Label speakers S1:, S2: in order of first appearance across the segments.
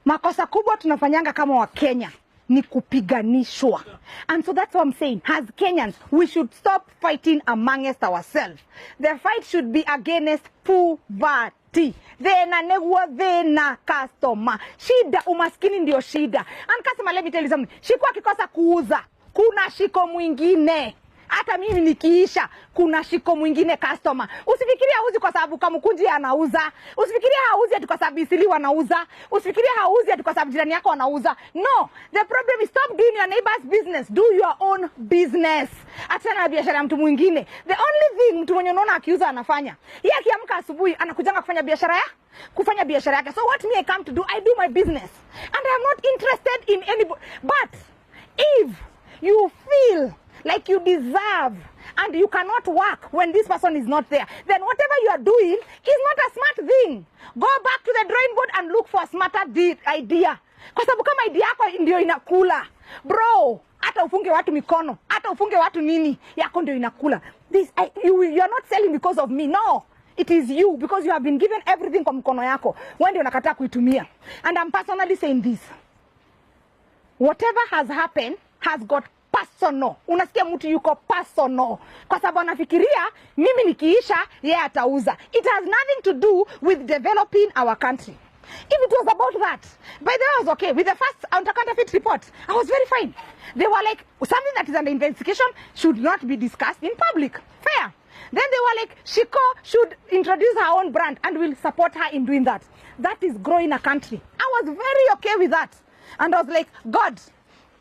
S1: Makosa kubwa tunafanyanga kama Wakenya ni kupiganishwa. And so that's what I'm saying. As Kenyans, we should stop fighting amongst ourselves. The fight should be against poverty. Thina niguo thina, customer. Shida, umaskini ndio shida. And customer, let me tell you something. Shiko akikosa kuuza, kuna Shiko mwingine. Hata mimi nikiisha, kuna Shiko mwingine, customer. Usifikirie hauzi kwa sababu Kamukunji anauza. Usifikirie hauzi ati kwa sababu Eastleigh wanauza. Usifikirie hauzi ati kwa sababu jirani yako anauza. No, the problem is, stop doing your neighbor's business. Do your own business. Achana na biashara ya mtu mwingine. The only thing mtu mwenye unaona akiuza anafanya, yeye akiamka asubuhi anakujanga kufanya biashara yake. So what me I come to do, I do my business. And I am not interested in anybody. But if you feel like you deserve and you cannot work when this person is not there, then whatever you are doing is not a smart thing. Go back to the drawing board and look for a smarter idea. Kwa sababu kama idea yako ndio inakula, bro, hata ufunge watu mikono, hata ufunge watu nini, yako ndio inakula. You are not selling because of me. No. It is you, because you have been given everything kwa mkono yako. Wewe ndio unakataa kuitumia. And I'm personally saying this. Whatever has happened has got personal. Unasikia mtu yuko personal kwa sababu anafikiria mimi nikiisha yeye atauza. It has nothing to do with developing our country. If it was about that, by the way, I was okay with the first anti-counterfeit report. I was very fine. They were like, something that is under investigation should not be discussed in public. Fair. Then they were like, Shiko should introduce her own brand and will support her in doing that. That is growing a country. I was very okay with that. And I was like, "God,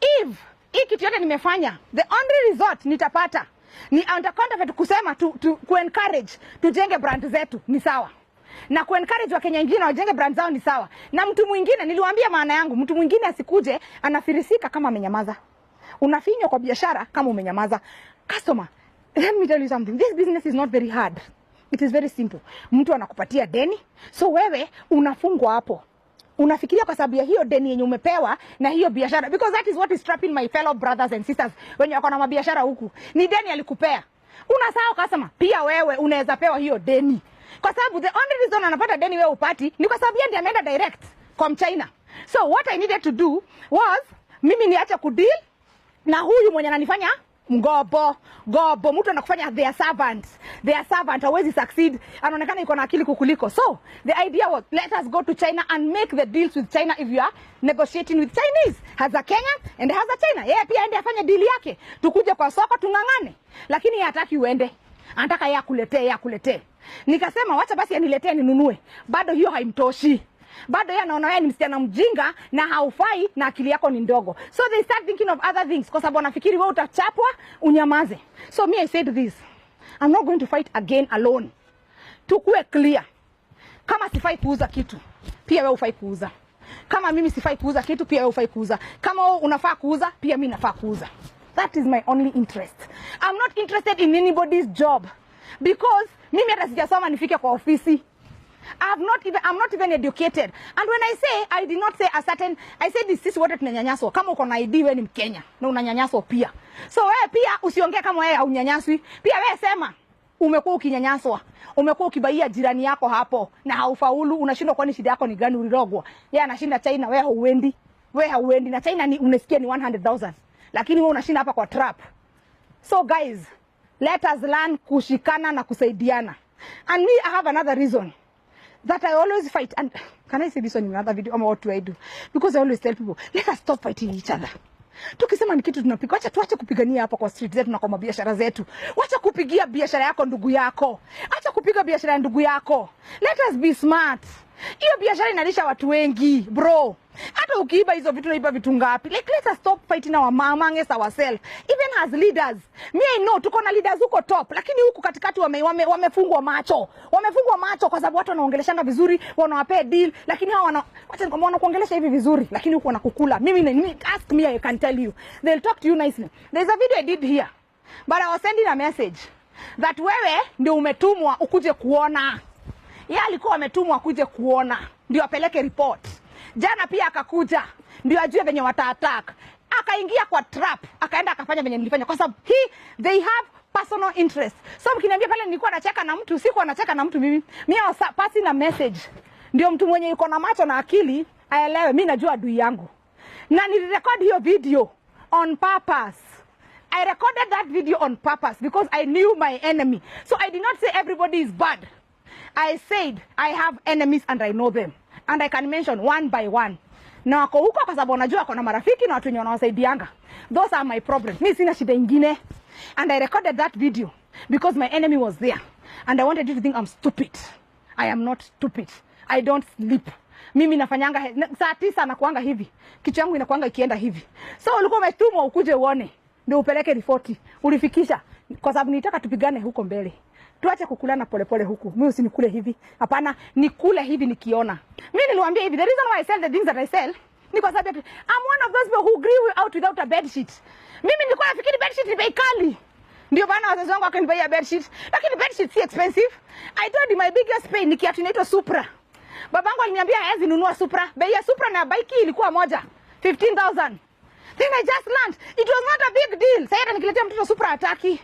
S1: if hii kitu yote nimefanya, the only result nitapata ni anti-counterfeit kusema tu, kuencourage tujenge brand zetu, ni sawa, na kuencourage Wakenya wengine wajenge brand zao, ni sawa." Na mtu mwingine, niliwaambia maana yangu, mtu mwingine asikuje anafirisika kama amenyamaza. Unafinywa kwa biashara kama umenyamaza. Customer, let me tell you something. This business is not very hard. It is very simple. Mtu anakupatia deni, so wewe unafungwa hapo, unafikiria kwa sababu ya hiyo deni yenye umepewa na hiyo biashara, because that is what is trapping my fellow brothers and sisters wenye wako na mabiashara huku, ni deni alikupea. Unasahau, customer, pia wewe unaweza pewa hiyo deni, kwa sababu the only reason anapata deni wewe upati ni kwa sababu yeye ndiye ameenda direct kwa Mchina. So what I needed to do was mimi niache kudeal na huyu mwenye ananifanya mgobo gobo. Mtu anakufanya their servant, their servant, hawezi succeed, anaonekana yuko na akili kukuliko. So the idea was, let us go to China and make the deals with China. If you are negotiating with Chinese, has a Kenya and has a China, yeye pia aende afanye deal yake, tukuje kwa soko tung'ang'ane. Lakini yeye hataki uende, anataka yeye akuletee, yeye akuletee. Nikasema wacha basi aniletee ninunue. Bado hiyo haimtoshi, bado yeye anaona wewe ni msichana mjinga na haufai na akili yako ni ndogo. So they start thinking of other things, kwa sababu wanafikiri wewe utachapwa unyamaze. So me, I said this: I'm not going to fight again alone. Tukue clear, kama sifai kuuza kitu, pia wewe hufai kuuza. Kama mimi sifai kuuza kitu, pia wewe hufai kuuza. Kama wewe unafaa kuuza, pia mimi nafaa kuuza. That is my only interest. I'm not interested in anybody's job, because mimi hata sijasoma nifike kwa ofisi. I'm not even educated. And when I say, I did not say a certain, I said this, sisi wote tunanyanyaswa. Kama uko na ID, wewe ni Mkenya na unanyanyaswa pia. So wewe pia usiongee kama wewe haunyanyaswi. Pia wewe sema umekuwa ukinyanyaswa. Umekuwa ukibaia jirani yako hapo na haufaulu, unashindwa kwani shida yako ni gani? Ulirogwa? Yeye anashinda China, wewe hauendi. Wewe hauendi na China ni unasikia ni 100,000. Lakini wewe unashinda hapa kwa trap. So guys, let us learn kushikana na kusaidiana. And me, I have another reason that I always fight. And can I say this one in another video? Ama what do I do? Because I always tell people, let us stop fighting each other. Tukisema ni kitu tunapiga, wacha tuache kupigania hapa kwa street zetu na kwa mabiashara zetu. Wacha kupigia biashara yako ndugu yako. Acha kupiga biashara ya ndugu yako. Let us be smart. Hiyo biashara inalisha watu wengi, bro. Hata ukiiba hizo vitu, unaiba vitu ngapi? Like, let us stop fighting our amongst ourselves. Even as leaders. Me, I know tuko na leaders huko top, lakini huku katikati wamefungwa macho. Wamefungwa macho kwa sababu watu wanaongeleshanga vizuri, wanawapea deal, lakini hao wana, wacha nikwambie, wanakuongelesha hivi vizuri, lakini huku wanakukula. Mimi, ask me, I can tell you. They'll talk to you nicely. There's a video I did here. But I was sending a message that wewe ndio umetumwa ukuje kuona. Yeye alikuwa ametumwa akuje kuona ndio apeleke report. Jana pia akakuja ndio ajue venye wataattack. Akaingia kwa trap, akaenda akafanya venye nilifanya, kwa sababu they have personal interest. So mkiniambia pale nilikuwa nacheka na mtu, sikuwa nacheka na mtu mimi. Mimi I was passing a message. Ndio mtu mwenye yuko na macho na akili Aelewe mi najua adui yangu. Na nilirecord hiyo video on purpose. I recorded that video on purpose because I knew my enemy. So I did not say everybody is bad. I said I have enemies and I know them. And I can mention one by one. Na wako huko kwa sababu wanajua wako na marafiki na watu wenye wanawasaidianga. Those are my problems. Mi sina shida ingine. And I recorded that video because my enemy was there. And I wanted you to think I'm stupid. I am not stupid. I don't sleep. Mimi nafanyanga saa 9 nakuanga hivi. Kichwa yangu inakuanga ikienda hivi. So ulikuwa umetumwa ukuje uone ndio upeleke ripoti. Ulifikisha kwa sababu nilitaka tupigane huko mbele. Tuache kukulana polepole huku. Mimi usinikule hivi. Hapana, nikule hivi nikiona. Mimi niliwaambia hivi, the reason why I sell the things that I sell ni kwa sababu I'm one of those people who grew out without a bed sheet. Mimi nilikuwa nafikiri bed sheet ni bei kali. Ndio maana wazazi wangu wakanibuyia bed sheet. Lakini bed sheet si expensive. I told you my biggest pain ni kiatu inaitwa Supra. Babangu aliniambia hawezi nunua Supra. Bei ya Supra na bike ilikuwa moja. 15,000. Then I just learned it was not a big deal. Sasa hata nikiletea mtoto Supra hataki.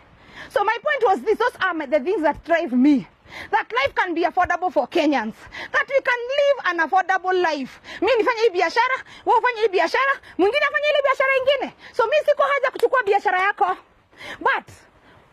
S1: So my point was this, those are the things that drive me. That life can be affordable for Kenyans. That we can live an affordable life. Mi nifanye hii biashara, wewe ufanye hii biashara, mwingine afanye ile biashara ingine. So mi siko haja kuchukua biashara yako. But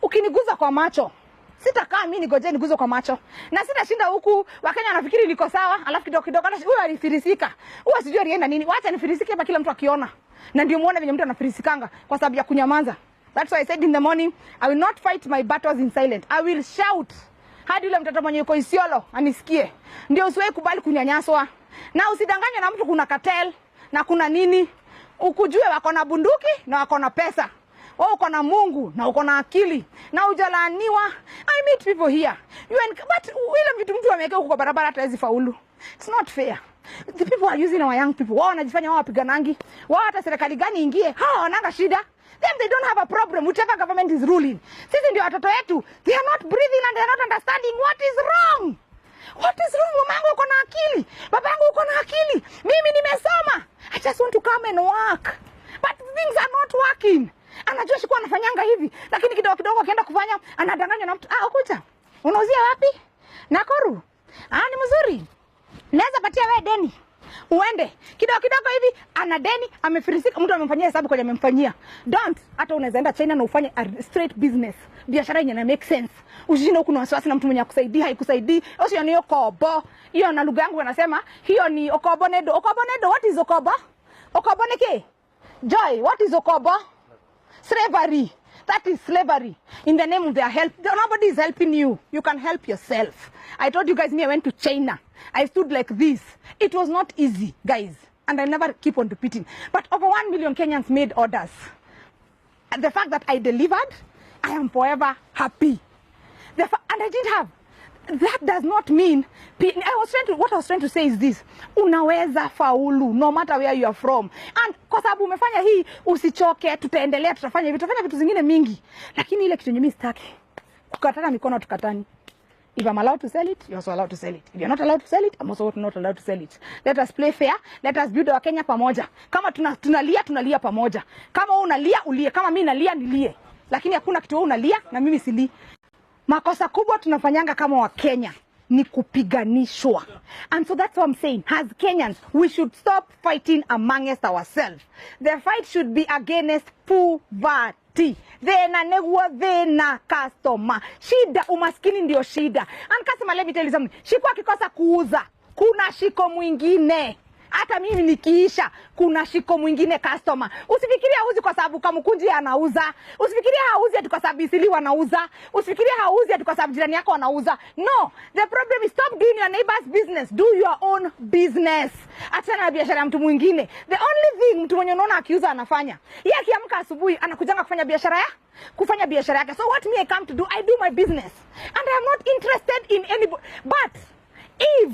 S1: ukiniguza kwa macho, sitakaa mimi nigoje niguzwe kwa macho. Na sitashinda huku Wakenya wanafikiri niko sawa, alafu kidogo kidogo hata huyo alifirisika. Huyo sijui alienda nini. Wacha nifirisike hapa kila mtu akiona. Na ndio muone venye mtu anafirisikanga kwa sababu ya kunyamaza. That's why I said in the morning, I will not fight my battles in silent. I will shout hadi yule mtoto mwenye yuko Isiolo anisikie. Ndio usiwahi kubali kunyanyaswa. Na usidanganywe na mtu kuna cartel na kuna nini. Ukujue wako na bunduki na wako na pesa. Wewe uko na Mungu na uko na akili na hujalaaniwa. I meet people here. You and, but ile vitu mtu ameweka huko kwa barabara hata hawezi faulu. It's not fair. The people are using our young people. Wao wanajifanya wao wapiganangi. Wao hata serikali gani ingie, hawa wananga shida. Them, they don't have a problem whichever government is ruling. Sisi ndio watoto wetu. They are not breathing and they are not understanding what is wrong. What is wrong? Mama yangu uko na akili. Baba yangu uko na akili. Mimi nimesoma. I just want to come and work. But things are not working. Anajua sikuwa anafanyanga hivi, lakini kidogo kidogo akienda kufanya anadanganywa na mtu. Ah, ukuja. Unauzia wapi? Nakuru. Ah, ni mzuri. Naweza patia wewe deni. Uende kidogo kidogo hivi, ana deni, amefirisika, mtu amemfanyia hesabu kwenye amemfanyia. Don't, hata unaweza enda China na ufanye a straight business, biashara yenye na make sense. Usishinde huku na wasiwasi na mtu mwenye akusaidii haikusaidii. Usio ni okobo. Hiyo na lugha yangu wanasema hiyo ni okobo nedo. Okobo nedo, what is okobo? Okobo neke? Joy, what is okobo? Slavery. That is slavery. In the name of their help. Nobody is helping you. You can help yourself. I told you guys, me, I went to China. I stood like this. It was not easy, guys. And I never keep on repeating. But over 1 million Kenyans made orders. And the fact that I delivered, I am forever happy. And I didn't have. That does not mean I was trying to, what I was trying to say is this: unaweza faulu no matter where you are from, and kwa sababu umefanya hii, usichoke. Tutaendelea, tutafanya hivi, tutafanya vitu zingine mingi, lakini ile kitu yenye mimi sitaki, kukatana mikono, tukatani. If I'm allowed to sell it, you're also allowed to sell it. If you're not allowed to sell it, I'm also not allowed to sell it. Let us play fair. Let us build our Kenya pamoja. Kama tunalia, tunalia pamoja. Kama wewe unalia, ulie. Kama mimi nalia, nilie. Lakini hakuna kitu wewe unalia na mimi silii. Makosa kubwa tunafanyanga kama Wakenya ni kupiganishwa. And so that's what I'm saying. As Kenyans, we should stop fighting amongst ourselves. The fight should be against poverty. Thina niguo thina, customer. Shida, umaskini ndio shida. And customer, let me tell you something. Shiko akikosa kuuza, kuna Shiko mwingine. Hata mimi nikiisha, kuna Shiko mwingine, customer. Usifikirie hauzi kwa sababu Kamukunji anauza. Usifikirie hauzi ati kwa sababu Eastleigh wanauza. Usifikirie hauzi ati kwa sababu jirani yako anauza. No, the problem is, stop doing your neighbor's business. Do your own business. Achana na biashara ya mtu mwingine. The only thing mtu mwenye unaona akiuza anafanya, yeye akiamka asubuhi anakujanga kufanya biashara yake. So what me I come to do, I do my business. And I am not interested in anybody. But if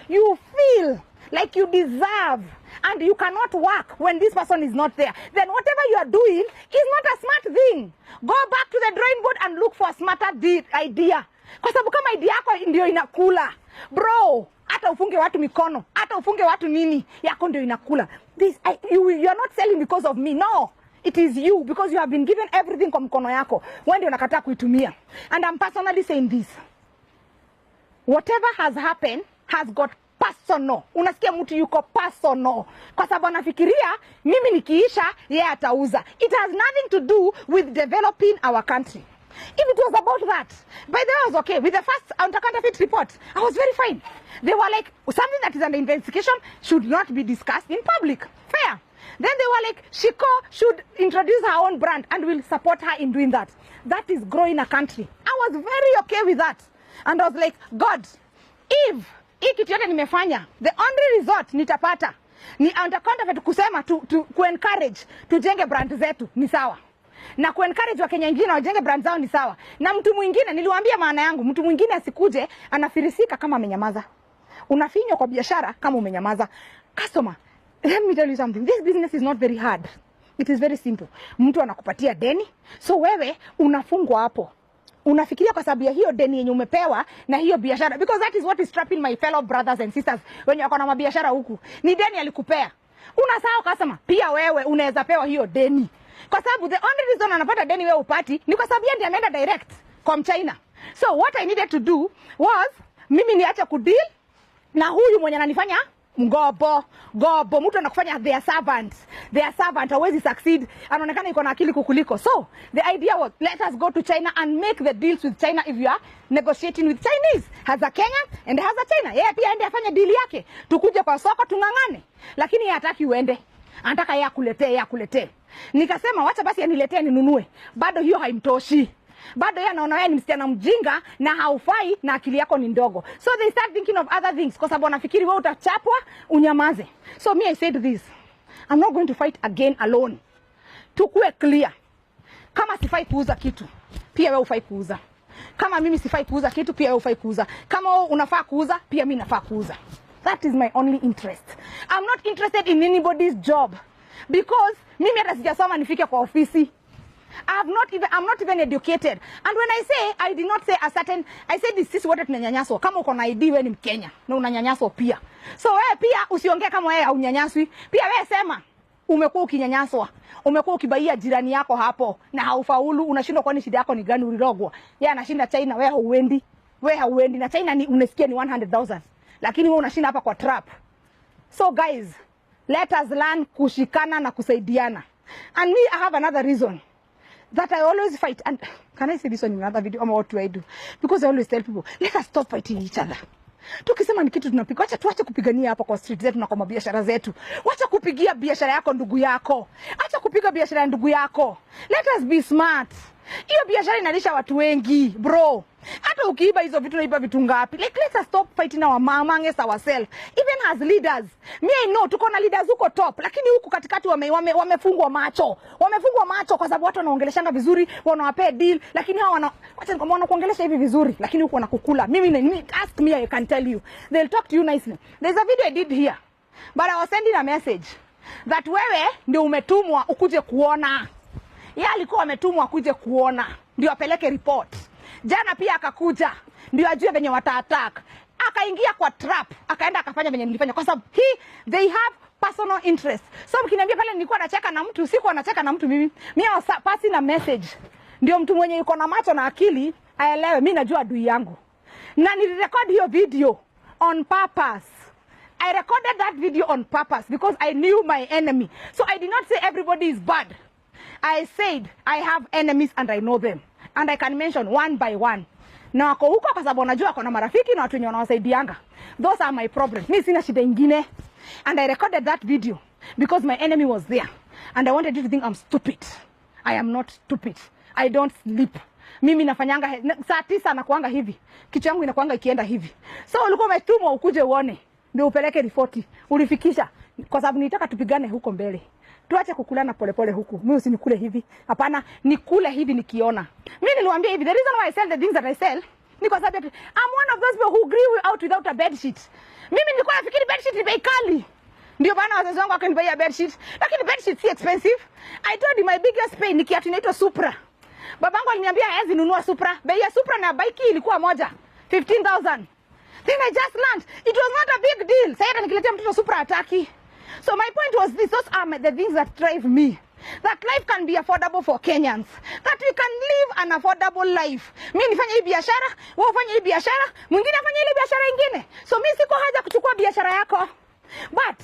S1: you feel like you deserve and you cannot work when this person is not there, then whatever you are doing is not a smart thing. Go back to the drawing board and look for a smarter idea, kwa sababu kama idea yako ndio inakula, bro, hata ufunge watu mikono, hata ufunge watu nini, yako ndio inakula. This I, you, you are not selling because of me. No, it is you, because you have been given everything kwa mkono yako, wewe ndio unakataa kuitumia. And I'm personally saying this: whatever has happened has got Personal. Unasikia mtu yuko personal kwa sababu anafikiria mimi nikiisha yeye atauza. It has nothing to do with developing our country. If it was about that, by the way, I was okay with the first counterfeit report. I was very fine. They were like, something that is under investigation should not be discussed in public. Fair. Then they were like, Shiko should introduce her own brand and we'll support her in doing that. That is growing a country. I was very okay with that. And I was like, "God, if hii kitu yote nimefanya, the only result nitapata ni anti-counterfeit kusema tu, kuencourage tujenge brand zetu, ni sawa, na kuencourage Wakenya wengine wajenge brand zao, ni sawa." Na mtu mwingine, niliwaambia maana yangu, mtu mwingine asikuje anafirisika kama amenyamaza. Unafinywa kwa biashara kama umenyamaza. Customer, let me tell you something. This business is not very hard. It is very simple. Mtu anakupatia deni, so wewe unafungwa hapo, unafikiria kwa sababu ya hiyo deni yenye umepewa na hiyo biashara, because that is what is trapping my fellow brothers and sisters wenye wako na mabiashara huku, ni deni alikupea. Unasahau customer, pia wewe unaweza pewa hiyo deni, kwa sababu the only reason anapata deni wewe upati ni kwa sababu yeye ndiye ameenda direct kwa Mchina. So what I needed to do was mimi niache kudeal na huyu mwenye ananifanya mgobo gobo. Mtu anakufanya their servant, their servant, hawezi succeed, anaonekana iko na akili kukuliko. So the idea was, let us go to China and make the deals with China. If you are negotiating with Chinese, has a Kenya and has a China, yeye pia aende afanye deal yake, tukuje kwa soko tung'ang'ane. Lakini yeye hataki uende, anataka yeye akuletee, yeye akuletee. Nikasema wacha basi aniletee ninunue. Bado hiyo haimtoshi, bado yeye anaona wewe ni msichana mjinga na haufai na akili yako ni ndogo. So they start thinking of other things kwa sababu wanafikiri wewe utachapwa unyamaze. So me, I said this: I'm not going to fight again alone. Tukue clear, kama sifai kuuza kitu, pia wewe hufai kuuza. Kama mimi sifai kuuza kitu, pia wewe hufai kuuza. Kama wewe unafaa kuuza, pia mimi nafaa kuuza. That is my only interest. I'm not interested in anybody's job because mimi hata sijasoma nifike kwa ofisi. I have not even, I'm not even educated. And when I say, I did not say a certain, I said this, sisi wote tunanyanyaswa. Kama uko na ID, wewe ni Mkenya na unanyanyaswa pia. So wewe pia usiongee kama wewe haunyanyaswi. Pia wewe sema umekuwa ukinyanyaswa. Umekuwa ukibaia jirani yako hapo na haufaulu, unashindwa kwani shida yako ni gani? Ulirogwa? Yeye anashinda China, wewe hauendi. Wewe hauendi na China ni unasikia ni 100,000. Lakini wewe unashinda hapa kwa trap. So guys, let us learn kushikana na kusaidiana. And me, I have another reason that I always fight. And can I say this one in another video? Ama what do I do? Because I always tell people, let us stop fighting each other. Tukisema ni kitu tunapiga, wacha tuache kupigania hapa kwa street zetu na kwa mabiashara zetu. Wacha kupigia biashara yako ndugu yako. Acha kupiga biashara ya ndugu yako. Let us be smart. Hiyo biashara inalisha watu wengi, bro. Hata ukiiba hizo vitu, unaiba vitu ngapi? Like, let us stop fighting our amongst ourselves. Even as leaders. Me, I know tuko na leaders huko top, lakini huku katikati wamefungwa macho. Wamefungwa macho kwa sababu watu wanaongeleshanga vizuri, wanawapea deal, lakini hao wana, wacha nikwambie, wanakuongelesha hivi vizuri, lakini huku wanakukula. Mimi, ask me, I can tell you. They'll talk to you nicely. There's a video I did here. But I was sending a message that wewe ndio umetumwa ukuje kuona. Yeye alikuwa ametumwa akuje kuona ndio apeleke report. Jana pia akakuja ndio ajue venye wataattack. Akaingia kwa trap, akaenda akafanya venye nilifanya kwa sababu they have personal interest. So mkiniambia pale nilikuwa nacheka na mtu, sikuwa nacheka na mtu mimi. Mimi I was passing a message. Ndio mtu mwenye yuko na macho na akili aelewe mimi najua adui yangu. Na nilirecord hiyo video on purpose. I recorded that video on purpose because I knew my enemy. So I did not say everybody is bad. I said I have enemies and I know them. And I can mention one by one. Na wako huko kwa sababu wanajua wako na marafiki na watu wenye wanawasaidianga. Those are my problems. Mimi sina shida ingine. And I recorded that video because my enemy was there. And I wanted you to think I'm stupid. I am not stupid. I don't sleep. Mimi nafanyanga saa 9 nakuanga hivi. Kichwa yangu inakuanga ikienda hivi. So ulikuwa umetumwa ukuje uone ndio upeleke ripoti. Ulifikisha kwa sababu nilitaka tupigane huko mbele. Tuache kukulana polepole huku. Mimi usinikule hivi. Hapana, nikule hivi nikiona. Mimi niliwaambia hivi, the reason why I sell the things that I sell ni kwa sababu I'm one of those people who grew out without a bed sheet. Mimi nilikuwa nafikiri bed sheet ni bei kali. Ndio maana wazazi wangu wakanibuyia bed sheet. Lakini bed sheet si expensive. I told you my biggest pain ni kiatu inaitwa Supra. Babangu aliniambia hawezi nunua Supra. Bei ya Supra na bike ilikuwa moja. 15,000. Then I just learned it was not a big deal. Sasa hata nikiletea mtoto Supra hataki. So my point was this, those are the things that drive me. That life can be affordable for Kenyans. That we can live an affordable life. Mi nifanye hii biashara, wewe ufanye hii biashara, mwingine afanye ile biashara ingine. So mi siko haja kuchukua biashara yako. But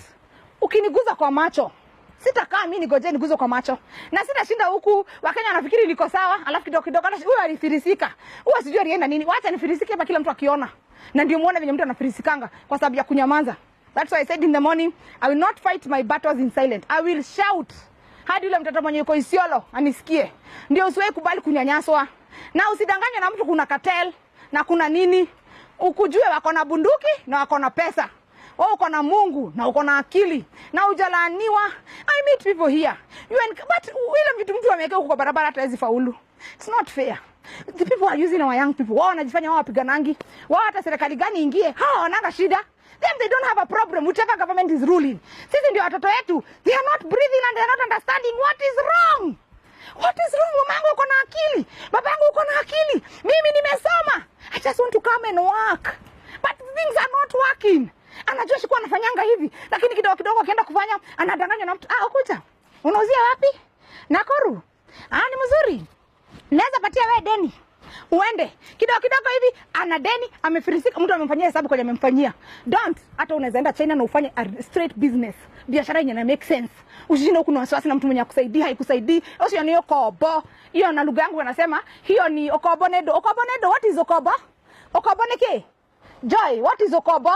S1: ukiniguza kwa macho, sitakaa mi nigoje niguzwe kwa macho, na sitashinda huku Wakenya wanafikiri niko sawa, alafu kidogo kidogo hata huyu alifirisika, huyu sijui alienda nini. Wacha nifirisike hapa, kila mtu akiona, na ndio muone venye mtu anafirisikanga kwa sababu ya kunyamaza. That's why I said in the morning, I will not fight my battles in silent. I will shout hadi yule mtoto mwenye yuko Isiolo anisikie. Ndio usiwahi kubali kunyanyaswa, na usidanganywe na mtu kuna cartel na kuna nini. Ukujue wako na bunduki na wako na pesa, wewe uko na Mungu na uko na akili na hujalaaniwa. I meet people here you and, but ile vitu mtu ameweka huko kwa barabara hata hawezi faulu. It's not fair. The people are using our young people. Wao wanajifanya wao wapiganangi. Wao hata serikali gani ingie, hawa wananga shida. Them, they don't have a problem whichever government is ruling. Sisi ndio watoto wetu. They are not breathing and they are not understanding what is wrong. What is wrong? Mama yangu uko na akili. Baba yangu uko na akili. Mimi nimesoma. I just want to come and work. But things are not working. Anajua sikuwa anafanyanga hivi, lakini kidogo kidogo akienda kufanya anadanganywa na mtu. Ah, ukuja. Unauzia wapi? Nakuru. Ah, ni mzuri. Naweza patia wewe deni. Uende kidogo kidogo hivi, ana deni, amefirisika, mtu amemfanyia hesabu kwenye amemfanyia. Don't, hata unaweza enda China na ufanye a straight business, biashara yenye na make sense. Usishinde huku na wasiwasi na mtu mwenye akusaidii haikusaidii. Usio ni okobo. Hiyo na lugha yangu wanasema hiyo ni okobo nedo. Okobo nedo, what is okobo? Okobo neke? Joy, what is okobo?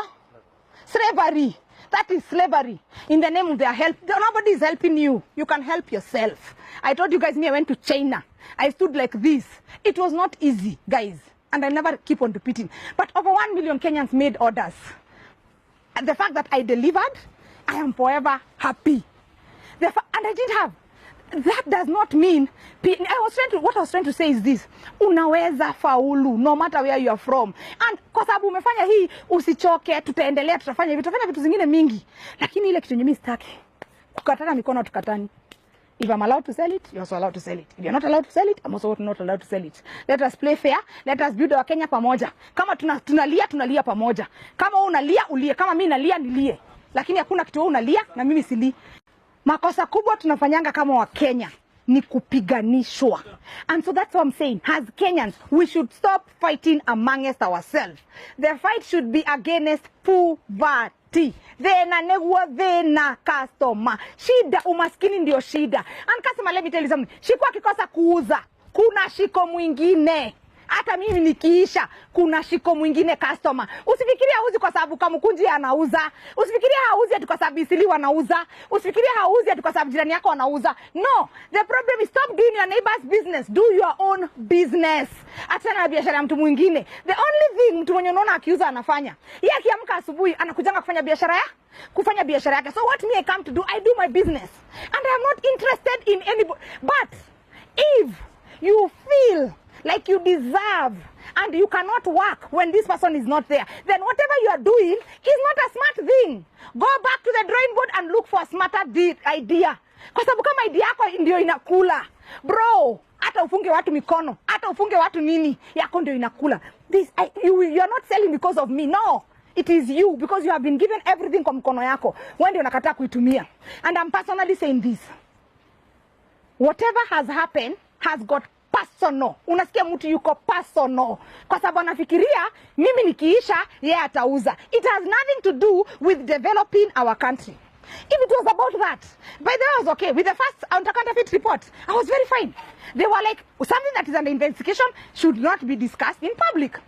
S1: Slavery. That is slavery. In the name of their help. Nobody is helping you. You can help yourself. I told you guys, me, I went to China. I stood like this. It was not easy, guys. And I never keep on repeating. But over 1 million Kenyans made orders. And the fact that I delivered, I am forever happy. And I didn't have. That does not mean I was trying to, what I was trying to say is this: unaweza faulu no matter where you are from, and kwa sababu umefanya hii, usichoke, tutaendelea, tutafanya hivi, tutafanya vitu zingine mingi, lakini ile kitu yenye mimi sitaki kukatana mikono, tukatani. If I'm allowed to sell it, you're also allowed to sell it. If you're not allowed to sell it, I'm also not allowed to sell it. Let us play fair. Let us build our Kenya pamoja. Kama tunalia, tunalia pamoja. Kama wewe unalia, ulie. Kama mimi nalia, nilie. Lakini hakuna kitu wewe unalia na mimi silii. Makosa kubwa tunafanyanga kama Wakenya ni kupiganishwa. And so that's what I'm saying. As Kenyans, we should stop fighting amongst ourselves. The fight should be against poverty. Thina niguo thina, customer. Shida, umaskini ndio shida. And customer, let me tell you something. Shiko akikosa kuuza, kuna Shiko mwingine. Hata mimi nikiisha, kuna Shiko mwingine, customer. Usifikirie hauzi kwa sababu Kamukunji anauza. Usifikirie hauzi ati kwa sababu Eastleigh wanauza. Usifikirie hauzi ati kwa sababu jirani yako wanauza. No, the problem is, stop doing your neighbor's business. Do your own business. Achana na biashara ya mtu mwingine. The only thing mtu mwenye unaona akiuza anafanya, yeye akiamka asubuhi anakujanga kufanya biashara yake. So what me I come to do, I do my business. And I am not interested in anybody. But if you feel like you deserve and you cannot work when this person is not there, then whatever you are doing is not a smart thing. Go back to the drawing board and look for a smarter idea, kwa sababu kama idea yako ndio inakula, bro, hata ufunge watu mikono, hata ufunge watu nini, yako ndio inakula. You are not selling because of me. No, it is you, because you have been given everything kwa mkono yako, wewe ndio unakataa kuitumia. And I'm personally saying this: whatever has happened has got personal. Unasikia mtu yuko personal kwa sababu anafikiria mimi nikiisha yeye atauza. It has nothing to do with developing our country. If it was about that, by the way, I was okay with the first counterfeit report. I was very fine. They were like, something that is under investigation should not be discussed in public.